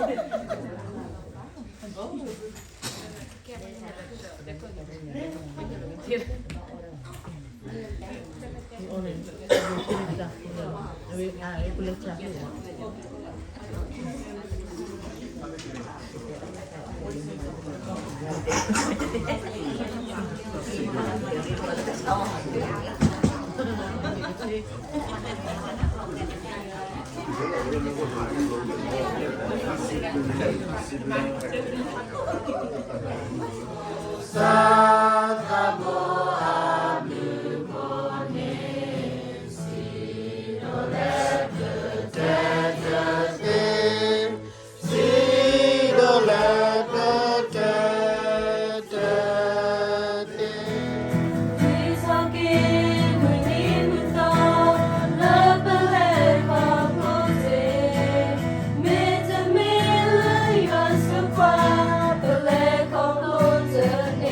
သးသးဘိအဘျုးဖိန့ၣ် စံးဒိၣ်လၢကတဲာ်ကတီၤသ့, စံးဒိၣ်လၢကတဲာ်ကတီၤသ့, မ့ၢ်တၢ်လၢ မ့တမ့ၢ်လၢယွၤစံးပှၤ ပလဲၤခီဖျိတန့ၢ်,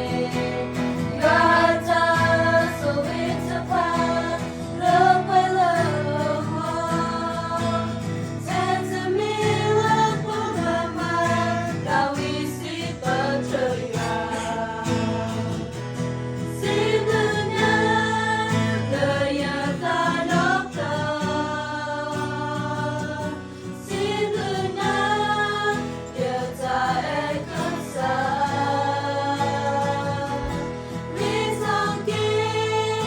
ယွၤအတၢ်ဆိၣ်ဂ့ၤတဖၣ် လၢပှဲၤလၢပဂီၢ်, တၢ်တမ့ၢ်လၢပမၤမၤ တၢ်ဝံစံးပတြၢၤယွၤ စံးဘျုးနၤ လၢယသးဒီဖျၢၣ်, စံးဘျုးနၤ ယတၢ်အဲၣ်ကစၢ်, လံာ်စီဆှံ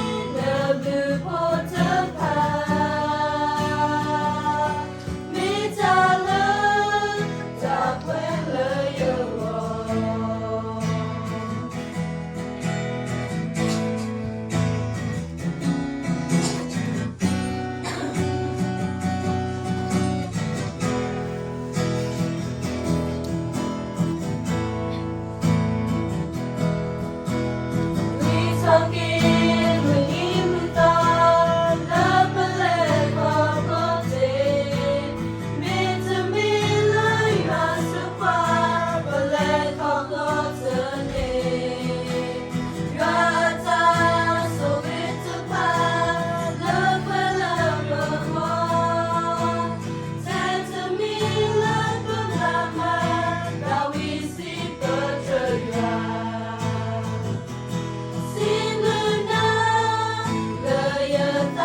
နဘျုးဖှိၣ်တဖၣ် မ့ၢ်တၢ်လၢ တၢ်ပှဲၤလၢယဂီၢ် လံာ်စီဆှံ မုၢ်နံၤမုၢ်သီ လၢပလဲၤခီဖျိတ့ၢ်, မ့တမ့ၢ်လၢယွၤစံးပှၤ ပလဲၤခီဖျိတန့ၢ်, ယွၤအတၢ်ဆိၣ်ဂ့ၤတဖၣ် လၢပှဲၤလၢပဂီၢ်, တၢ်တမ့ၢ်လၢပမၤမၤ တၢ်ဝံစံးပတြၢၤယွၤ စံးဘျုးနၤ လၢယသးဒီ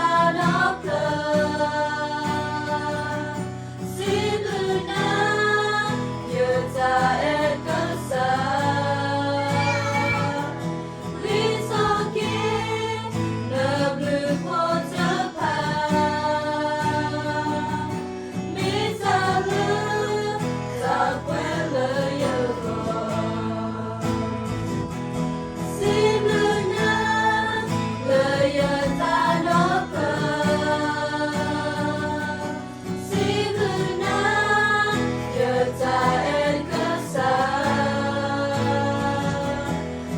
ဖျၢၣ်, စံးဘျုးနၤ ယတၢ်အဲၣ်ကစၢ်, လံာ်စီဆှံ နဘျုးဖှိၣ်တဖၣ် မ့ၢ်တၢ်လၢ တၢ်ပှဲၤလၢယဂီၢ်, စံးဘျုးနၤ လၢယသးဒီဖျၢၣ်, စံးဘျုးနၤ ယတၢ်အဲၣ်ကစၢ်,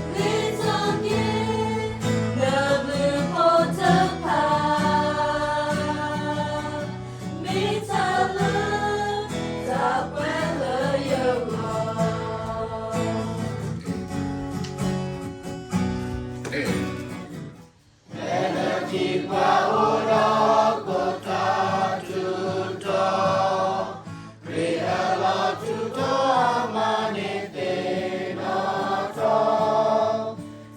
လံာ်စီဆှံ နဘျုးဖှိၣ်တဖၣ် မ့ၢ်တၢ်လၢ တၢ်ပှဲၤလၢယဂီၢ် ပထံၣ်ပှၤအိၣ်ဒီးကိးထီၣ်ထူးထီၣ်, ခရံာ်အလီၢ်ထူးထီၣ်အမၤန့ၢ်သ့ၣ်နီၣ်ထီၣ်,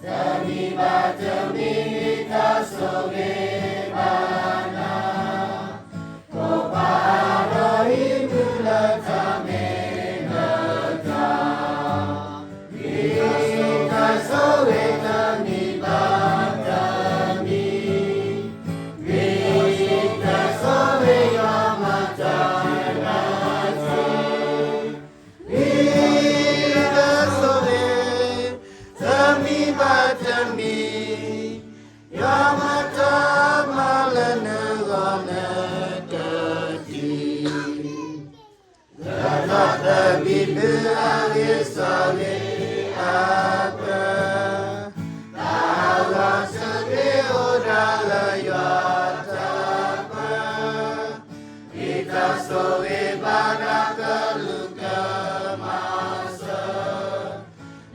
တမံၤဘၣ်တမံၤမ့ၢ်တၢ်ဆိၣ်ဂ့ၤဘၣ်နၤ, ကိးပှၤအါထီၣ်အံၤမုၢ်လၢတၢ်မ့ၢ်နတၢ် မ့ၢ်တၢ်ဆိၣ်ဂ့ၤတမံၤဘၣ်တမံၤ, မ့ၢ်တၢ်ဆိၣ်ဂ့ၤယွၤမၤတၢ်နာ်က့, မ့ၢ်တၢ်ဆိၣ်ဂ့ၤ တမံၤဘၣ်တမံၤ, ယွၤမၤတၢ်မၤလၢနဂီၢ်နကတံၤ လၢတၢ်သဘံၣ်ဘုၣ်အဂ့ၢ်စီဂ့ၤအပၢၤ, တၢ်ဟးဂီၤဆိၣ်ဂ့ၤအိၣ်ဒၣ်လၢယွၤတၢ်ပၢၤ, မ့ၢ်တၢ်ဆိၣ်ဂ့ၤဘၣ်နၤကလူးကမၤစၢၤ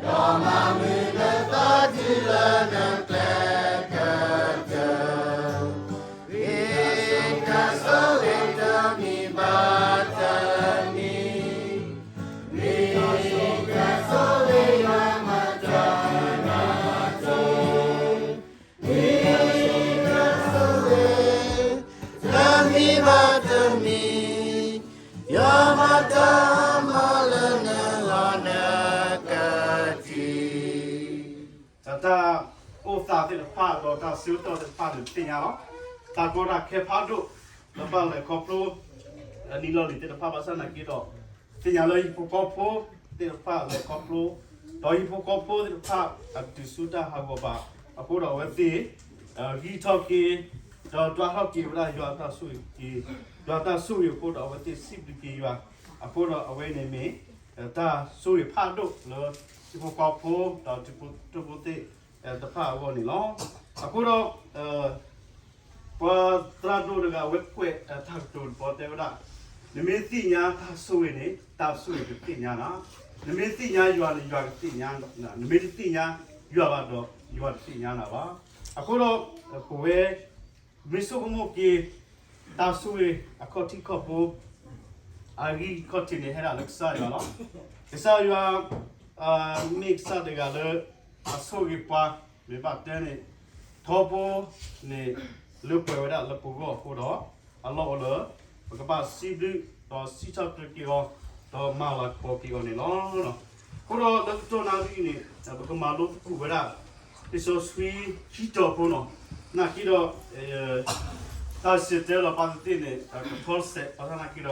ဒီးမၤမုာ်နသးတုၤလၢန တၢ်မၤလၢနဂီၢ်နကထံၣ် တၢ်အိၣ်သးသ့ၣ်တဖၣ်ဒီးတၢ်ဆၢကတီၢ်သ့ၣ်တဖၣ်န့ၣ် ပသ့ၣ်ညါလီၤ. တၢ်ကီတၢ်ခဲဖးဒိၣ် လၢဘၣ်လဲၤခီဖျိ အနံၣ်လီၢ်လံၤသ့ၣ်တဖၣ်ဘၣ်ဆၣ်နာ်က့ဒီး သ့ၣ်ညါလၢဟံၣ်ဖိဃီဖိသ့ၣ်တဖၣ်လဲၤခီဖျိ ဒီးဟံၣ်ဖိဃီဖိသ့ၣ်တဖၣ်အတတုၤဆူတၢ်ဟးဂီၤဘၣ် အဃိဒီးအဝဲသ့ၣ် ဂံၢ်ထီၣ်က့ၤ ဒီးဒွးထီၣ်က့ၤဝဲဒၣ်ယွၤတၢ်ဆိၣ်ဂ့ၤက့ၤ ယွၤတၢ်ဆိၣ်ဂ့ၤအဃိဒီးအဝဲသ့ၣ်စံးဘျုးက့ၤယွၤ အဃိဒီးအဝဲန့ၣ်မ့ၢ် တၢ်ဆိၣ်ဂ့ၤဖးဒိၣ်လၢ ဟံၣ်ဖိဃီဖိ ဒီးတံၤဖိသ့ၣ်တဖၣ်အဂီၢ်န့ၣ်လီၤ. အဃိဒီး ပှၤသရၣ်ဒိၣ်တဂၤအဝဲကွဲးတၢ်ကတိၤတဘီတဲဝဲဒၣ်, နမ့ၢ်သ့ၣ်ညါတၢ်ဆိၣ်ဂ့ၤန့ၣ် တၢ်ဆိၣ်ဂ့ၤကသ့ၣ်ညါနၤ, နမ့ၢ်သ့ၣ်ညါယွၤန့ၣ် ယွၤကသ့ၣ်ညါ, နမ့ၢ်တသ့ၣ်ညါယွၤဘၣ်ဒီး ယွၤတသ့ၣ်ညါနၤဘၣ်. အဃိဒီး ပဝဲ မ့ၢ်ဆိကမိၣ်က့ၤ တၢ်ဆိၣ်ဂ့ၤအခီၣ်ထံးခီၣ်ဘိ အဂံၢ်ခီၣ်ထံးန့ၣ် ဟဲဒၣ်လၢကစၢ်ယွၤလီၤ. ကစၢ်ယွၤ မ့ၢ်ကစၢ်တဂၤလၢ အဆိၣ်ဂ့ၤပှၤ မ့ၢ်ဘၣ်တဲန့ၣ် ထီဘိန့ၣ် လၢပှဲၤဝဲဒၣ်လၢပဂီၢ်အဃိဒီး အလီၢ်အိၣ်လၢ ပကဘၣ်စံးဘျုး ဒီးစံးထီၣ်ပတြၢၤက့ၤအီၤ ဒီးမၤလၤကပီၤက့ၤအီၤန့ၣ်လီၤ. အဃိဒီးလၢကတီၢ်နၣ်ရံၣ်န့ၣ် ပကမၤလိသကိးဝဲဒၣ် လံာ်စီဆှံခံတီၤဖိနီၤ, နာ်က့ဒီး တၢ်စံၣ်တဲၤတဲလီၤပာ်သ့ၣ်သ့ၣ်န့ၣ် ကထီတစဲး ဘၣ်ဆၣ်နာ်က့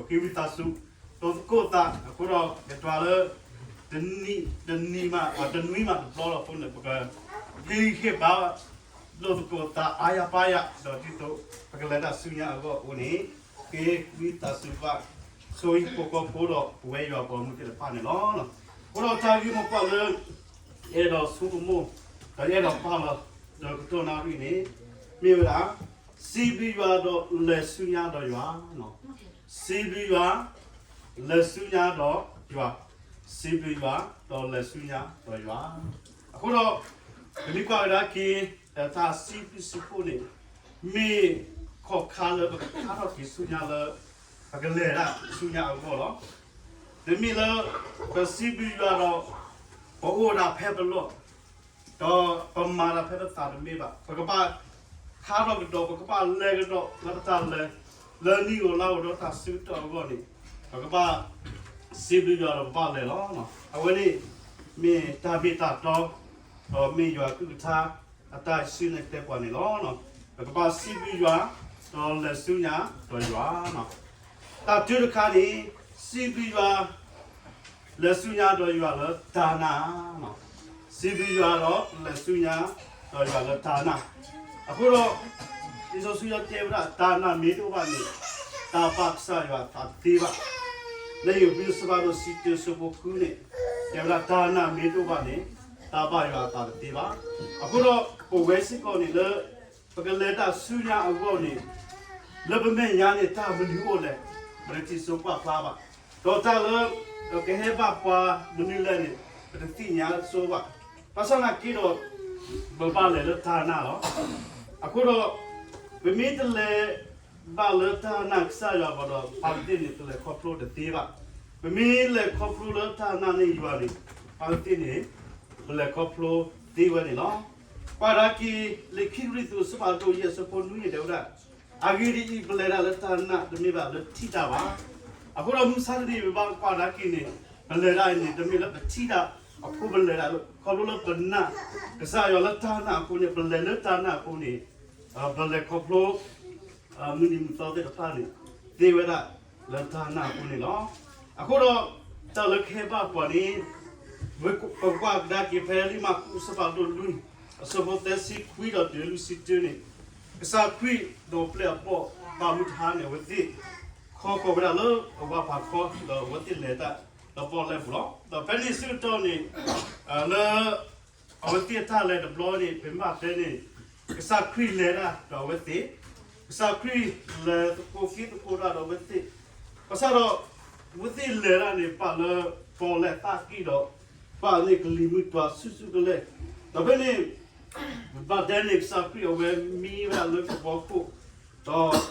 ဒီး ပက့ၤဝံသးစူၤ လိာ်သကိးသး အဃိဒီး ယတွၤလၢ တနံၤ တနံၤမး တနွံမးတဘျီလီၤအဃိန့ၣ် ပက ဟ့ၣ်ဂံၢ်ဟ့ၣ်ဘါ လိာ်သကိးသးအါယၤပါယၤ ဒီးဒ်သိး ပကလဲၤတၢ်ဆူညါအဂီၢ်အဃိန့ၣ် က့ၤဝံသးစူၤဘၣ် ဆိဟံၣ်ဖိဃီဖိဒီး ပဝဲယွၤပှၤမုၢ်သ့ၣ်တဖၣ်န့ၣ်လီၤ. အဃိဒီးတၢ်ဂ့ၢ်မိၢ်ပှၢ်လၢ ယအဲၣ်ဒိးဆိကမိၣ် ဒီးယအဲၣ်ဒိးပာ်လီၤ ဒီးကတီၢ်နၣ်ရံၣ်န့ၣ် မ့ၢ်ဝဲဒၣ် စံးဘျုးယွၤဒီးလဲၤဆူညါဒီးယွၤ, စံးဘျုးယွၤ လဲၤဆူညါဒီးယွၤ, စံးဘျုးယွၤ ဒီးလဲၤဆူညါဒီးယွၤ. အဃိဒီး ပမ့ၢ်ကွၢ်ကဒါက့ၤ တၢ်စံးဘျုးစံးဖှိၣ်န့ၣ် မ့ၢ်ခီၣ်ခါလၢပကခါထီၣ်က့ၤဆူညါလၢ ပကလဲၤဒၣ်ဆူညါအဂီၢ်လီၤ. တမ့ၢ်လၢ ပစံးဘျုးယွၤဒီး ပအိၣ်ဒၣ်ဖဲပလီၢ် ဒီးပမၤတၢ်ဖဲပသးတမ့ၢ်ဘၣ်. ပကဘၣ်ခါထီၣ်ကဒီး ပကဘၣ်လဲၤကဒီး လၢပတၢ်လဲၤ လၢနံၣ်ဧိၤလါဧိၤဒီးတၢ်ဆၢကတီၢ်အဂီၢ်န့ၣ် ပကဘၣ်စံးဘျုးယွၤဒီးပဘၣ်လဲၤလီၤ. အဝဲန့ၣ် မ့ၢ်တၢ်မ့ၢ်တၢ်တီ ဒီးမ့ၢ်ယွၤကလုၢ်ကထါ အတၢ်စံးန့ၣ်တဲပှၤန့ၣ်လီၤ. ပကဘၣ်စံးဘျုးယွၤ ဒီးလဲၤဆူညါဒီးယွၤ တၢ်တုၤတခါန့ၣ် စံးဘျုးယွၤ လဲၤဆူညါဒီးယွၤလၢတၢ်နာ်, စံးဘျုးယွၤဒီးလဲၤဆူညါဒီးယွၤလၢတၢ်နာ်. အဃိဒီး လံာ်စီဆှံတဲဝဲဒၣ် တၢ်နာ်မ့ၢ်တအိၣ်ဘၣ်န့ၣ် တၢ်ဘၣ်ကစၢ်ယွၤသးတသ့ဘၣ်. လံာ်ဧ့ၤဘြံၤအဆၢဖးဒိၣ်တဆံတၢ အဆၢဖိဃုန့ၣ် တဲဝဲဒၣ် တၢ်နာ်မ့ၢ်တအိၣ်ဘၣ်န့ၣ် တၢ်ဘၣ်ယွၤအသးတသ့ဘၣ်. အဃိဒီး ပဝဲစ့ၢ်ကီးန့ၣ်လၢ ပကလဲၤတၢ်ဆူညါအဂီၢ်န့ၣ် လၢပမဲာ်ညါန့ၣ် တၢ်မနုၤအိၣ်လဲၣ် ပတထံၣ်စိကွၢ်ဖျါဘၣ်. ဒီးတၢ်လၢ ကဟဲဘၣ်ပှၤမနုၤလဲၣ်န့ၣ် ပတသ့ၣ်ညါစိဘၣ်. ဘၣ်ဆၣ်သနာ်က့ဒီး ပဘၣ်လဲၤလၢတၢ်နာ်လီၤ. အဃိဒီး ပမ့ၢ်တလဲၤဘၣ်လၢတၢ်နာ်ကစၢ်ယွၤဘၣ်ဒီး ပှၤသ့ၣ်န့ၣ် ပလဲၤခီဖျိတသ့ဘၣ်. ပမ့ၢ်လဲၤခီဖျိလၢတၢ်နာ်န့ၣ်ယွၤန့ၣ် ပှၤသ့ၣ်န့ၣ် ပလဲၤခီဖျိသ့ဝဲန့ၣ်လီၤ. ကွၢ်ဒၣ်က့ၤ လံာ်ခံကရံၣ်သူး အဆၢဖးဒိၣ်ယဲၢ် အဆၢဖိနွံန့ၣ် တဲဝဲဒၣ်, အဂ့ၢ်ဒ်အံၤ, ပလဲၤတၢ်လၢတၢ်နာ် တမ့ၢ်ဘၣ်လၢထံၣ်တၢ်ဘၣ်. အဃိဒီးမုၢ်ဆါတနံၤ ပဘၣ်ကွၢ်ဒၣ်က့ၤန့ၣ် ပလဲၤတၢ်အံၤန့ၣ် တမ့ၢ်လၢပထံၣ်တၢ်အဃိပလဲၤတၢ်, ခီဖျိလၢပနာ်ကစၢ်ယွၤလၢတၢ်နာ်အဃိန့ၣ် ပလဲၤလၢတၢ်နာ်အဃိန့ၣ် ပလဲၤခီဖျိ မုၢ်နံၤမုၢ်သီသ့ၣ်တဖၣ်န့ၣ် သ့ဝဲဒၣ်လၢတၢ်နာ်အဃိန့ၣ်လီၤ. အဃိဒီး တၢ်လၢကဟဲဘၣ်ပှၤန့ၣ် ပကွၢ်ကဒါက့ၤဖဲလံာ်မၢ်ကူး အဆၢဖးဒိၣ်လွံၢ် အဆၢဖိသၢဆံခွံဒီးတုၤလွံၢ်ဆံတၢန့ၣ်, ကစၢ်ခရံာ်ဒီးပျဲၢ်အဘီၣ် ဘၣ်မုၢ်တဟါန့ၣ် အဝဲသ့ၣ် ခီဃီၤဝဲဒၣ်လၢအဝၤဖးခီ ဒီးအဝဲသ့ၣ်လဲၤတၢ်လၢပီၣ်လဲၣ်ပူၤလီၤ. ဒီးဖဲန့ၣ်ဆၢကတီၢ်န့ၣ် လၢ အဝဲသ့ၣ်အတၢ်လဲၤတဘျီန့ၣ် ပမ့ၢ်ဘၣ်တဲန့ၣ် ကစၢ်ခရံာ်လဲၤတၢ်ဒီးအဝဲသ့ၣ်, ကစၢ်ခရံာ်လဲၤသကိးက့ၤသကိးတၢ်ဒီးအဝဲသ့ၣ်, ဘၣ်ဆၣ်ဒီး အဝဲသ့ၣ်လဲၤတၢ်န့ၣ် ပာ်လၢပီၣ်လဲၣ်သၣ်ကံၢ်ဒီး ပာ်န့ၢ်ကလံၤမုၢ်တွၤဆူၣ်ဆူၣ်ကလဲာ်, ဒီးဖဲန့ၣ် ဘၣ်တဲန့ၣ် ကစၢ်ခရံာ်အဝဲမံဝဲဒၣ်လၢကဘီခိၣ် ဒီး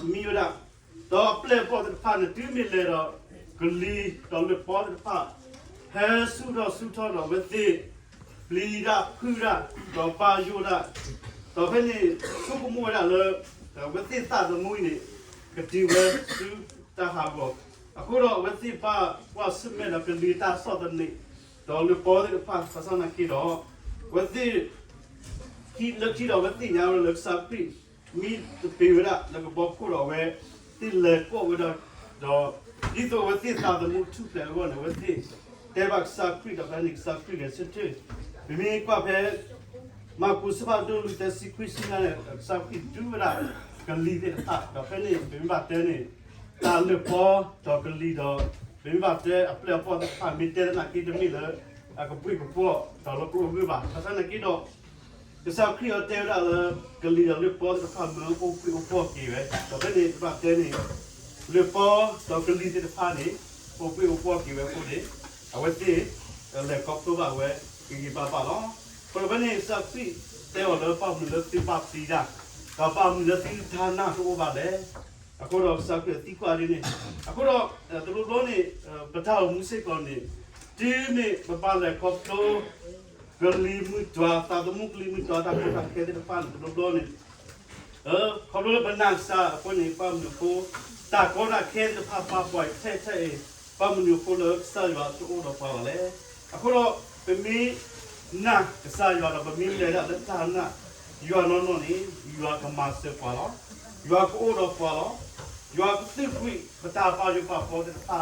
မံဝဲဒၣ်, ဒီးအပျဲၢ်အဘီၣ်သ့ၣ်တဖၣ်န့ၣ် တုၤမ့ၢ်လဲၤဒီး ကလံၤဒီးလၢပီသ့ၣ်တဖၣ် ဟဲဆူၣ်ထီၣ်ဆူၣ်ထီၣ်ဒီးအဝဲသ့ၣ် ပျံၤတၢ်ဖုးတၢ် ဒီးဘါယိၣ်တၢ်, ဒီးဖဲန့ၣ် ဆိကမိၣ်ဝဲဒၣ်လၢ အဝဲသ့ၣ်သးသမူအံၤန့ၣ် ကတုၤဝဲဆူတၢ်ဟးဂီၤ, အဃိ အဃိဒီးအဝဲသ့ၣ်ဘၣ်ကွၢ်ဆၢၣ်မဲာ်ဒီးကလံၤတၢ်ဆီၣ်သနံး, ဒီးလၢပီသ့ၣ်တဖၣ် ဘၣ်ဆၣ်သနာ်က့ဒီး အဝဲသ့ၣ် လၢခံဒီးအဝဲသ့ၣ်ညါဝဲလၢကစၢ်ခရံာ် မ့ၢ်တပ့ၤဝဲဒၣ်လၢကဘီခိၣ်ဒီးအဝဲသ့ၣ်လဲၤကိးဝဲဒီး, ဒီးဒ်သိးအဝဲသ့ၣ်သးသမူထူၣ်ဖျဲးအဂီၢ်န့ၣ် အဝဲသ့ၣ်တဲဘၣ်ကစၢ်ခရံာ်ဒီးဖဲန့ၣ် ကစၢ်ခရံာ်ဂဲၤဆၢထၢၣ်, ပမ့ၢ်ကွၢ်ဖဲ မၢ်ကူး အဆၢဖးဒိၣ်လွံၢ် သၢဆံခွံဆံညါန့ၣ် ကစၢ်ခရံာ်ဒုးဝဲဒၣ်ကလံၤသ့ၣ်တဖၣ် ဒီးဖဲန့ၣ် ပမ့ၢ်ဘၣ်တဲန့ၣ် တၢ်လၢပီဒီးကလံၤဒီး ပမ့ၢ်ဘၣ်တဲအပျဲၢ်အဘီၣ်သ့ၣ်တဖၣ် မ့ၢ်တဲသနာ်က့တမ့ၢ်လၢ အကဘှ့ၣ်ကဘှီၣ်ဒီးလၢပအိၣ်ဂၢၢ်ဘၣ် ဘၣ်ဆၣ်သနာ်က့ဒီး ကစၢ်ခရံာ်အီၤတဲဝဲဒၣ်လၢ ကလံၤဒီးလၢပီသ့ၣ်တဖၣ်မၢအိၣ်ဘှ့ၣ်အိၣ်ဘှီၣ်က့ၤဝဲ ဒီးဖဲန့ၣ် ပဘၣ်တဲန့ၣ် လၢပီဒီးကလံၤသ့ၣ်တဖၣ်န့ၣ် အိၣ်ဘှ့ၣ်အိၣ်ဘှီၣ်က့ၤဝဲအဃိန့ၣ် အဝဲသ့ၣ် လဲၤခီဖျိဘၣ်ဝဲ ဂ့ၤဂ့ၤဘၣ်ဘၣ်လီၤ. အဃိဒီးဖဲန့ၣ် ကစၢ်ခရံာ်တဲအီၤလၢ ဘၣ်မနုၤလၢသုဘၣ်သံတၢ်, ဒီးဘၣ်မနုၤလၢသုတၢ်နာ်တအိၣ်ဘၣ်လဲၣ်. အဃိဒီးကစၢ်ခရံာ်သံကွၢ်ဒ်န့ၣ်, အဃိဒီး တဘျီဘျီန့ၣ် ပတၢ်အိၣ်မူစ့ၢ်ကီးန့ၣ် တုၤမ့ၢ်ပဘၣ်လဲၤခီဖျိ ကလံၤမုၢ်တွၤ သးသမူကလံၤမုၢ်တွၤ တၢ်ကီတၢ်ခဲသ့ၣ်တဖၣ်န့ၣ် တဘျီဘျီန့ၣ် ခီဖျိလၢပနာ်ကစၢ်အဃိန့ၣ် ဘၣ်မနုၤအဃိ တၢ်ကီတၢ်ခဲသ့ၣ်တဖၣ်ဘၣ်ပှၤထဲထဲအံၤ ဘၣ်မနုၤအဃိလၢကစၢ်ယွၤတအိၣ်ဒီးပှၤဘၣ်လဲၣ်. အဃိဒီး ပမ့ၢ်နာ်ကစၢ်ယွၤဒီး ပမ့ၢ်လဲၤဒၣ်လၢတၢ်နာ်ယွၤနီၢ်နီၢ်န့ၣ် ယွၤကမၤစၢၤပှၤလီၤ. ယွၤကအိၣ်ဒီးပှၤလီၤ. ယွၤကသုးကွံာ်ပတၢ်ပာ်ယိၣ်ပာ်ဘီသ့ၣ်တဖၣ်ဒီး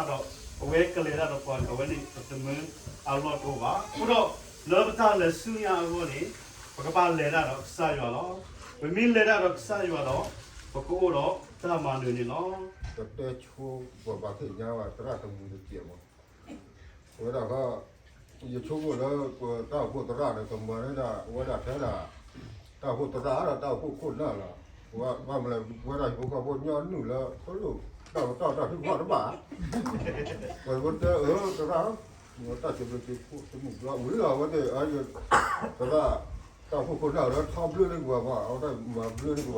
အဝဲကလဲၤတၢ်ဒီးပှၤန့ၣ် အဝဲန့ၣ်ပတမၢအလီၢ်တအိၣ်ဘၣ်. အဃိဒီး လၢပတၢ်လဲၤဆူညါအဂီၢ်န့ၣ် ပကဘၣ်လဲၤတၢ်ဒီးကစၢ်ယွၤလီၤ. ပမ့ၢ်လဲၤတၢ်ဒီးကစၢ်ယွၤဒီး ပကအိၣ်ဒီးတၢ်မၤနၢၤန့ၣ်လီၤ. က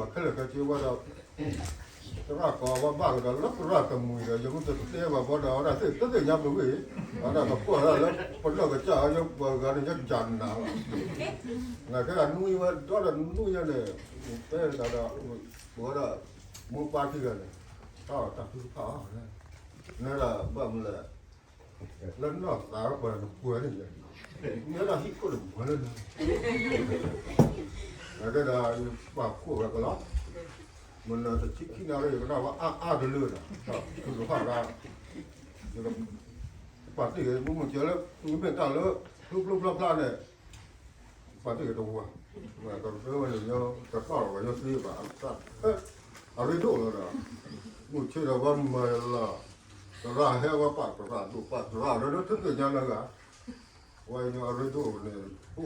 တဲဆိပှၤဘၣ်သ့ၣ်ညါဝဲသရၣ်တမုာ်တစဲးမး, အဝဲဒၣ်ဃီ ယဆိကမိၣ်လၢပတၢ်အိၣ်ဖှိၣ်သရၣ်န့ၣ် ကမၤန့ၢ်ဒၣ် အဝဲဒၣ်ထဲဒၣ် တၢ်အိၣ်ဖှိၣ်သရၣ်ဒီးတၢ်အိၣ်ဖှိၣ်ခိၣ်နၢ်လီၤ. ဘၣ်မနုၤလဲၣ် ပဝဲဒၣ်ဟံၣ်ဖိဃီဖိညီနုၢ်လၢ တလိၣ်တၢ်မတၢ်တၢ်ထုကဖၣ်တဘၣ်, ပဝဲတဲအၢသရၣ် တၢ်စံးဘျုးစံးဖှိၣ်တမုာ်ဘျီဝံၤလီၤ အဝဲသ့ၣ် သရၣ် တၢ်အိၣ်ဖှိၣ်ခိၣ်နၢ်ဒီးထီဘျၢန့ၢ်က့ၤပှၤ အဝဲဒၣ်မၤဘျၢန့ၢ်က့ၤပှၤခဲလၢာ်ခဲဆ့ဝဲဒီး သရၣ်ကိးဝဲဘၣ်ကဒီးလၢသရၣ်တမှံၤဒီး ယမ့ၢ်တတဲဘၣ်ဘီဒီး အဝဲဒၣ်သ့ၣ်တသ့ၣ်ညါပဂ့ၢ်, အဝဲဒၣ်ကကွၢ်ဒၣ်လၢပနီၢ်ကစၢ်အီၤ ယပှၤဂၤန့ၣ် ယကၢ်နၤလီၤ. နကဲဒၣ်နွံဝဲဒီးနွံညါန့ၣ် တဲဒၣ်ဒီး ပဝဲဒၣ် မိၢ်ပၢ်ခံဂၤန့ၣ် တၢ်အီၣ်တၢ်ထုကဖၣ်အီၤ နဲဒၣ်ဘၣ်မနုၤလဲၣ် လၢနီၢ်သးပှၤန့ၣ်ပှဲၤန့ၣ် မ့ၢ်ဒၣ်ဟံၣ်ခိၣ်န့ၣ်ပှဲၤလၢန့ၣ် နကဲဒၣ် ပာ်ဖှိၣ်ဝဲကလီၤ မနုၤတဆံခံနၣ်ရံၣ် ယကနၣ်ဝဲအါအါတလၢဒီး ထုကဖၣ်ဒၣ် ပာ်တ့ၢ်ဂ့ၤ မုၢ်မုၢ်ကဲလၢ မ့ၢ်တၢ်လၢ ဖျိဖျိဖျါဖျါန့ၣ် ပာ်တ့ၢ်ဂ့ၤတဝါ ကရၢဝဲန့ၣ် တတီၢ်လီၤဝဲ ယ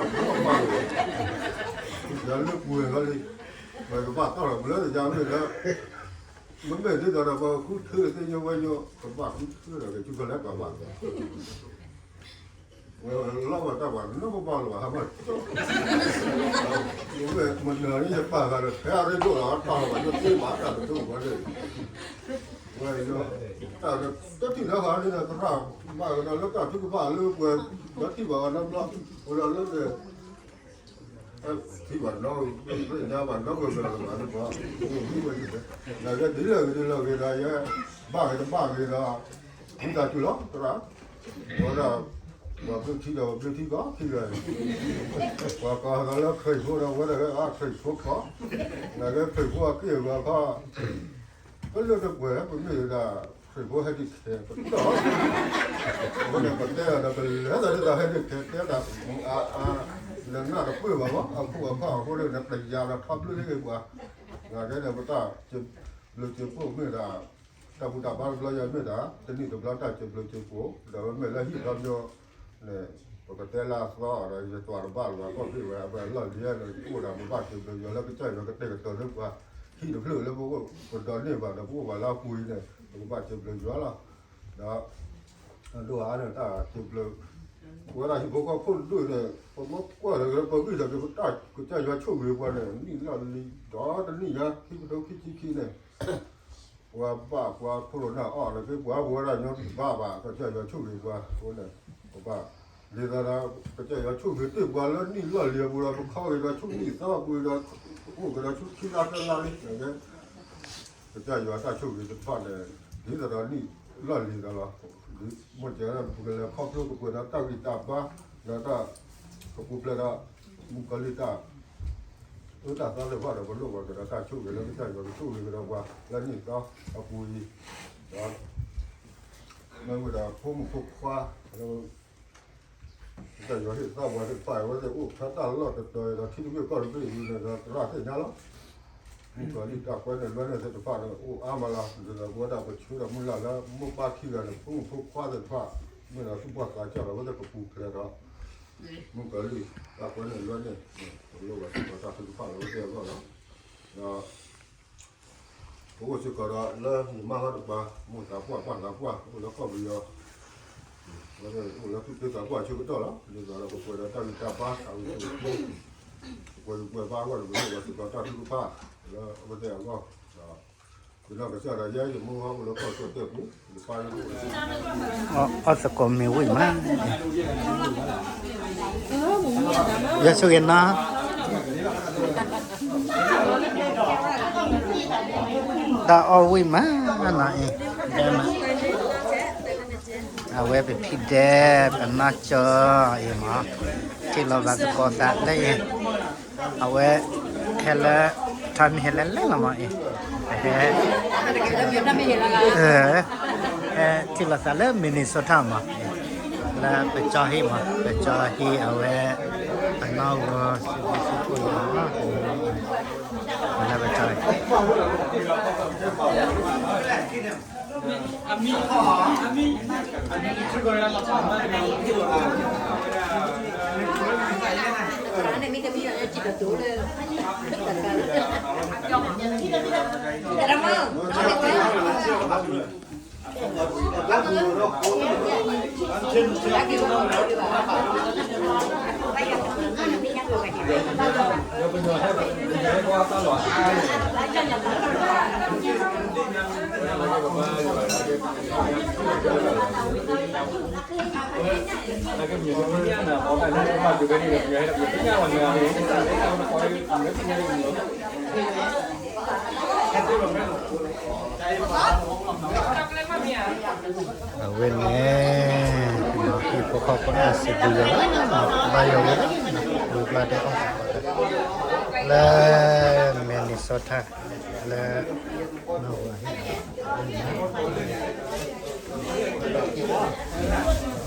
သ့ဘၣ် အရ့ဒိၣ်လီၤဒီး မုၢ်ဆ့ၣ်ဒီးဝဲမၤလီၤ သရၣ်ဟဲဝဲပာ်သရၣ်ဒိၣ်ပာ်သရၣ်လၢလၢထုက့ၤညါလၢဂၤ ဝဲညါအရ့ဒိၣ်န့ၣ် အိၣ်တခါမ့ၢ်ကၠီတဘၣ်ဘၣ်ဘၣ်လီၤ ယၤလၢပှဲၤလီၤလံ မ့ၢ်ကဘၣ်တီၢ်လီၤ မ့ၢ်လၢယၤမ့ၢ်လၢ မ့မ့ၢ်ဒ်သိးဒီး ပဃုထၢသ့ၣ်ညါဝဲညါ ကဘၣ်ဃုထၢဒီး ကဆူကလဲၤကဘၣ် ဝဲလီၤဝဲတၢ်ပှၤနီၢ်ကဘၣ်လီၤ ဟးမၢ်ကၠီ မ့ၢ်မနုၤန့ၣ် ယပာ်ဂၤဒီး ဖဲအရ့ဒိၣ်လီၤ တီၢ်လီၤဘၣ် ယသ့ဘၣ်တၢ်တဒိၣ်ဝဲန့ၣ် ဝဲတၢ်တထံၣ်လၢဟးန့ၣ်ဒီး သရၣ်ဘၣ်ကဒီးလၢတၢ်ထုကဖၣ်လၢပှဲၤ ဒီးထံၣ်ဘၣ်အီၤနီတဘျီ ဝဲဒၣ်လၢ ထံၣ်ဘၣ်နီၢ် ညါဘၣ်နီၢ်ကဘၣ်လီၤဘၣ်လၢပှၤ နကဲဒ်လဲၣ်ဂ့ၤဒ်လဲၣ်ဂ့ၤဒီး ယဲ ဘၣ်ဂ့ၤတဘၣ်ဂ့ၤဒီး ဝံသးစူၤလီၤ သရၣ် ဝဲဒၣ် ပှၤဘျုးထံဒီးပဘျုးထံကီးခံဂၤ ပှၤကိးဂၤလၢခရံာ်ဖိဒီး ဝဲဒၣ်ဂ့ၤအါခရံာ်ဖိကီး နကဲခရံာ်ဖိအက့ၢ်အဂီၤခီ ပလၢတပှဲၤ ပမ့ၢ်ဒၣ် ခရံာ်ဖိဟဲဒ်ခဲ ပတီၢ် အဃိန့ၣ် ပတဲဒီး ပလဲၤသးဒ်သိးဟဲဒ်ခဲ တဲတၢ် အါအါ နနၢ်တပၢၢ်ဘၣ်မး အခိၣ်အခီၣ်အဃိန့ၣ် နပယၤဒီးထီဘျၢန့ၢ်က့ၤပှၤ နကဲန့ၣ် ပတၢ်စံးဘျုးစံးဖှိၣ်မ့ၢ်ဒၣ် တၢ်ဘူၣ်တၢ်ဘါတဘျီယၤမ့ၢ်ဒၣ် တနံၣ်တဘျီတၢ်စံးဘျုးစံးဖှိၣ် ဒီးမ့ၢ်လၢဟံၣ်ဒီဘျီ န့ၣ် ပကတဲလၢအသီဒီး ယတွၤတဘၣ်လၢၤဘၣ် ခီၣ်ဖ့ၣ်ဝဲ အဝဲအလီၢ်လံၤန့ၣ် အိၣ်ဒၣ်ပဘၣ်စံးဘျုးယွၤလၢကစၢ်ယွၤကတဲာ်ကတီၤလၢပှၤ ဟံၣ်တဖျၢၣ်လၢပအိၣ်ပဒီန့ၢ်ဘၣ်ဒီး ပအိၣ်ဘၣ်လၢအပူၤအံၤန့ၣ် ပကဘၣ်စံးဘျုးယွၤလီၤ. ဒီး အဒိၣ်အါန့ၣ် တၢ်စံးဘျုး ပဝဲဒၣ်ဟံၣ်ဖိဃီဖိဒိၣ်န့ၣ် ပမ့ၢ်ကွၢ်လၢပဂံၢ်ဒီး ပတၢ်ကစၢ်ယွၤဆိၣ်ဂ့ၤပှၤန့ၣ် နံၣ်လီၢ်လံၤ ဒီးတနံၣ်ညါ ခံကထိခံဆံခံန့ၣ် ပှၤဘၣ်ပှၤခိၣ်နၢ်အီၣ်လၢက့ ပှၤပဝဲဒၣ်ညီဘၣ်ဘၣ် ကစၢ်ယွၤဆိၣ်ဂ့ၤပှၤအဃိန့ၣ် ပဘၣ် ဒ်သိးဒီး ကစၢ်ယွၤဆိၣ်ဂ့ၤတ့ၢ်ပှၤလၢနံၣ်လီၢ်လံၤအပူၤဒီး ပခီဂ့ၤဒီးဆူနံၣ်သီအပူၤဒီး အိၣ်က့ၤဒီးဆူခံလါသၢလါလံ ကစၢ်ယွၤတၢ်ဆိၣ်ဂ့ၤတဖၣ်န့ၣ် ဒ်သိးဒီးနံၣ်လီၢ်လံၤသးလီၤ. မိၢ်ကဲ ပကလဲၤခီဖျိကပှဲၤဒီးတၢ်ဂံၢ်တၢ်ဘါ ဒီးတၢ်ကပူၤဖျဲးဒီး မုၣ်ကီၤလံၢ်တၢ် အၢတၢ်သီသ့ၣ်တဖၣ်ဒီး ပလိၣ်ဘၣ်ကဒီးတၢ်ဆိၣ်ဂ့ၤလၢကစၢ်ယွၤကဆိၣ်ဂ့ၤကဒီးပှၤ လၢနံၣ်သီအပူၤအံၤ, ဒီး မ့ၢ်ဝံၤဒီးဖိမုၣ်ဖိခွါ ကစၢ်ယွၤဟ့ၣ်သးပှၤသ့ၣ်တဖၣ် အဝဲသ့ၣ်အိၣ်ဖျါတၢ်လီၢ်တတီၤဒီး ထံတဘ့ၣ်ကီၢ်တဘ့ၣ်အံၤန့ၣ်ဒီး သရၣ်သ့ၣ်ညါလီၤ. မုၣ်ကီၤလံၢ်တၢ်ကွဲန့ၣ်လွဲန့ၣ်သ့ၣ်တဖၣ်ဒီး အိၣ်အါမးလီၤ. ဒ်သိးပဝဲဒၣ်ပဆှၢဒီးမုၢ်လၢ်လၢမိၢ်ပၢ်ခံဂၤန့ၣ် ဖိမုၣ်ဖိခွါသ့ၣ်တဖၣ် မ့ၢ်ဒီးသူၣ်ဘီၣ်သးစၢ်ဒီး အဝဲသ့ၣ်ကပူၤဖျဲးဒီး မုၣ်ကီၤလံၢ်တၢ်ကွဲန့ၣ်လွဲန့ၣ် ပလိၣ်ဘၣ်စ့ၢ်ကီးတၢ်ထုကဖၣ်လၢအဝဲသ့ၣ်အဂီၢ်လီၤ. ဒီး ပအိၣ်စ့ၢ်ကီးဒီးလၢယမါဟီတကပၤ မိၢ်သးပှၢ်ပၢ်သးပှၢ် အိၣ်လၢကီၢ်ပယီၤ, အဝဲသ့ၣ်အိၣ်လၢသူၣ်က့သးပှၢ်အဆၢကတီၢ်လီၤ. ဒ်သိးဒီးပပှဲၤဒီးတၢ်ဂံၢ်တၢ်ဘါ တၢ်ဂံၢ်တၢ်ဘါ ပပှဲၤဂံၢ်ပှဲၤဘါအဂီၢ်ဒီး ပလိၣ်ဘၣ်စ့ၢ်ကီးတၢ်ထုကဖၣ်လၢအဝဲသ့ၣ်အဂီၢ်, ဒီး ယနီၢ်ကစၢ်ဒီးယဲ ယမူဟီၣ်အိၣ်လၢကီၢ်ကၠီၣ်တဲၣ်ပူၤ ယပၢ်လၢ အီၣ်သကိးမ့ၢ်ဝံၣ်မး, ယဆိၣ်ဂ့ၤနီၤ, တၢ်အီၣ်ဝံၣ်မးနီၤအံၤ, ဒဲမး, အဝဲပဖံဒဲ ပနီၢ်ကၠီအံၤမး, ထံၣ်လိာ်သးသကိးသးလၢအံၤ, အဝဲ ဟဲလၢ ထါမ့ၢ်ဟဲလၢလဲၣ်လီၤမးအံၤ, ဟဲ ဟဲထံၣ်လိာ်သးလၢ Minnesota မး, လၢပကၠီဟံၣ်မး, ပကၠီဟံၣ်အဝဲ ပနီၢ်ဂီၤ စံးဘျုးစံးဖှိၣ်လီၤ, လၢပကၠီ အဝဲန့ၣ် ဟံၣ်ဖိဃီဖိအစံးဘျုးယွၤ ဘါယွၤဝဲ ဝံၤဘျီဒဲးအီၣ် လၢ Minnesota လၢ နီၢ်ဝၤဟံၣ်